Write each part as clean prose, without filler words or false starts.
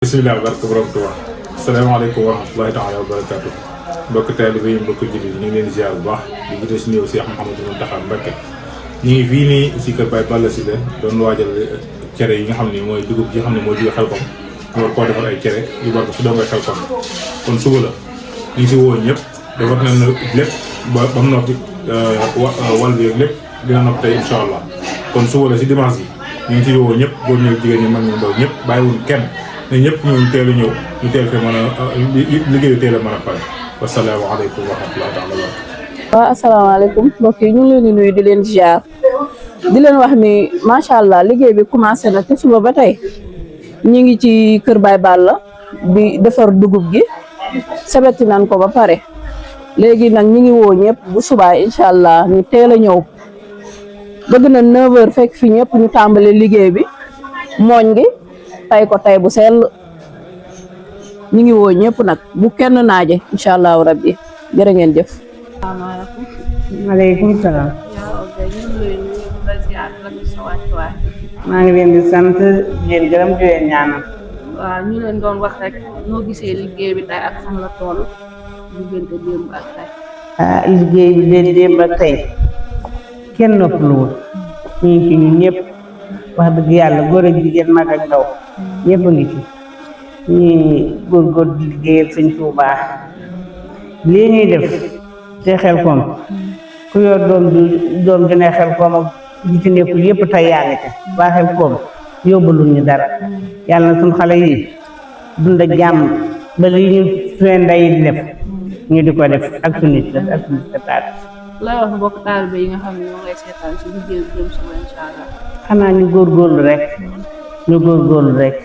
bisimilah barke borom Tuubaa asalaamaaleykum wa rahmatulahi taala wa barakaatu mbokk taalibe yi mbokk jullit yi ñu ngi leen di ziar bu baax di jiite si néew Cheikh Mouhamadou Mountakha Mbacké ñu ngi fii nii si kër Baye Balla Sylla doon waajal cere yi nga xam ne mooy dugub ji nga xam ne mooy jóge Xelkom ñu war koo defar ay cere yu war ko si dongay Xelkom kon suba la ñu ngi si woo ñëpp defar nañ lépp ba mu noppi wal bi lépp dina nopp tey incha allah kon suba la si dimanche yi ñu ngi si woo ñëpp góor ñëw jigéen ñi mag ñu ndaw ñëpp bàyyiwul kenn ne ñëpp ñu teel a ñëw ñu teel fee mën a liggéeyu teel a mën a pare wasalaamaaleykum wa rahmatulah taala. waaw asalaamaaleykum mbokk yi ñu ngi leen di nuyu di leen ziar di leen wax ni macha allah liggéey bi commencé na te suba ba tey ñu ngi ci kër Baye Balla bi defar dugub gi sebeti nañ ko ba pare léegi nag ñu ngi woo ñëpp bu subaa incha allah ñu teel a ñëw bëgg na 9h fekk fi ñëpp ñu tàmbale liggéey bi mooñ gi. tay ko tay bu sell ñu ngi woo ñëpp nag bu kenn naaje incha allahu rabbi jërë ngeen jëf. asalaamaaleykum. maaleykum salaam. maa ngi leen di sant di leen gërëm di leen ñaanal. waaw ñu leen doon wax rek noo gisee liggéey bi tey ak fan la toll diggante démb ak tey. liggéey bi de démb ak tey kenn noppaluwul ñu ngi ci ñun ñëpp wax dëgg yàlla góor ak jigéen mag ak ndaw ñëpp a ngi ci ñi góorgóor di liggéeyal sëñ Tuubaa lii ñuy def te Xelkom ku yor doom dina Xelkom ak ji ci nekkul yëpp tey yaa ngi ca waa Xelkom yóbbalul ñu dara yàlla na suñ xale yi dund ak jàmm ba lii ñu seen ndey di def ñu di ko def ak suñu taat lay wax mbokk taalibe yi nga xam ne ñoo ngay seetaan si liggéey bi jëm suba incha allah. xanaa ñu góorgóorlu rek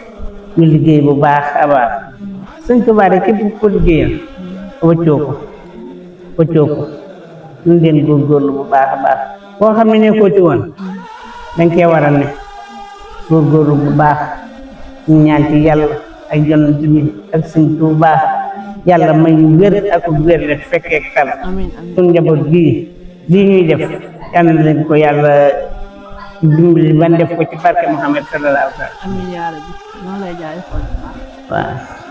ñu liggéey bu baax a baax sëñ Tuubaa rek képp ko liggéeyal wëccoo ko ñu leen góorgóorlu bu baax a baax boo xam ne nekkoo ci woon dañ cee war a ne góorgóorlu bu baax ñu ñaan ci yàlla ak yonent bi ak sëñ Tuubaa yàlla may ñu wér ak wér rek fekkee tal suñ njaboot gii lii ñuy def yal na leen ko yàlla dimbali ban def ko ci barke Muhammad sallallahu alayhi wa sallam. amiin yaa rabbi noonu lay jaay xool. waaw.